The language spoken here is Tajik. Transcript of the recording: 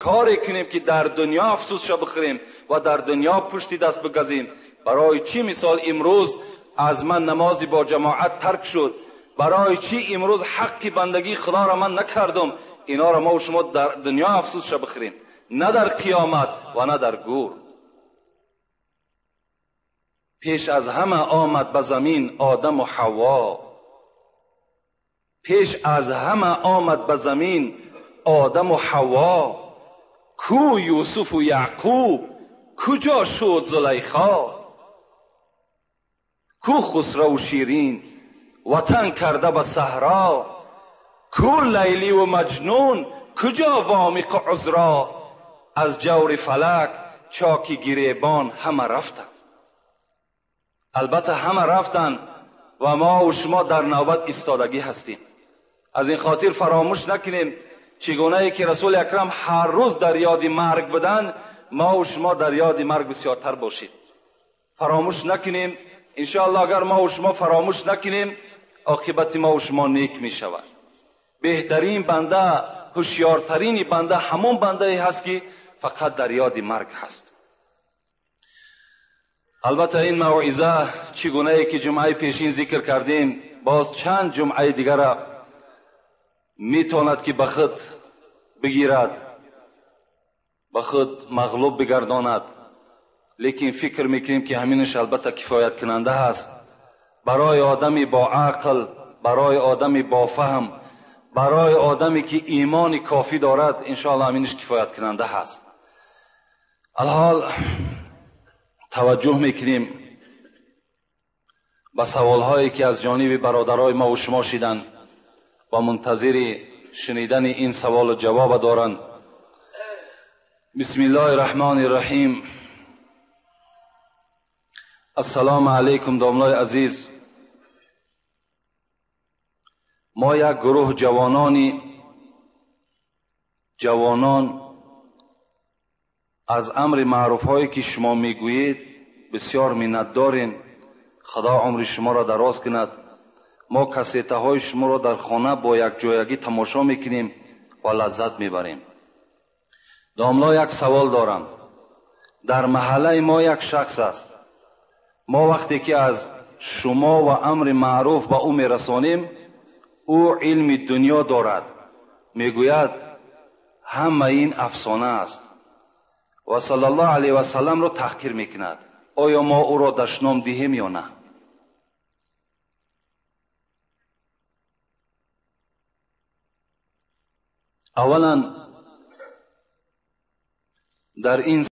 Коре кунем ки дар дунё афсӯсша бихӯрем ва дар дунё пушти даст бигазем. Барои чӣ мисол имрӯз аз ман намози бо ҷамоат тарк шуд? Барои чӣ имрӯз ҳаққи бандагии худоро ман накардам? Инҳоро мо шумо дар дунё афсӯсша бихӯрем, на дар қиёмат ва на дар гӯр. Пеш аз ҳама омад ба замин Одам ва Ҳавво. Пеш аз ҳама омад ба замин Одам ва Ҳавво. Ку Юсуф ва Яъқуб, куҷо шуд Зулайхо? Ку Хусрав Ширин, ватан карда ба саҳро? Ку Лайли ва Маҷнун, куҷо Вомиқ ва Узро? Аз ҷаври фалак чоки гиребон ҳама рафтанд. Албатта ҳама рафтанд ва мо ва шумо дар навбат истодагӣ ҳастем. Аз ин хотир фаромӯш накунем чигунае ки Расули Акрам ҳар рӯз дар ёди марг буданд, мо ва шумо дар ёди марг бисёртар бошем. Фаромӯш накунем. Иншоаллоҳ агар мо ва шумо фаромӯш накунем, оқибати мо ва шумо нек мешавад. Беҳтарин банда, ҳушёртарини банда ҳамон бандае ҳаст ки фақат дар ёди марг ҳаст. Албатта ин мавъиза чигунае ки ҷумъаи пешин зикр кардем, боз чанд ҷумъаи дигара метавонад ки ба худ бигирад, ба худ мағлуб бигардонад. Лекин фикр мекунем ки ҳаминаш албатта кифояткунанда ҳаст барои одами бо ақл, барои одами бо фаҳм, барои одаме ки имони кофӣ дорад, иншоаллоҳ ҳаминаш кифояткунанда ҳаст. Алҳол таваҷҷӯҳ мекунем ба саволҳое ки аз ҷониби бародарои мо ва шумо шиданд ва мунтазири шунидани ин саволу ҷавоба доранд. Бисмиллоҳи раҳмони раҳим. Ассалому алайкум домлои азиз. Мо як гурӯҳ ҷавонон аз амри маъруфҳое ки шумо мегӯед бисёр миннатдорем. Худо умри шуморо дароз кунад. Мо кассетаҳои шуморо дар хона бо якҷоягӣ тамошо мекунем ва лаззат мебарем. Домло, як савол дорам. Дар маҳаллаи мо як шахс аст. Мо вақте ки аз шумо ва амри маъруф ба ӯ мерасонем, ӯ илми дунё дорад. Мегӯяд ҳама ин афсона аст ва саллаллоҳу алайҳи васалламро таҳқир мекунад. Оё мо ӯро дашном диҳем ё на? Аввалан дар ин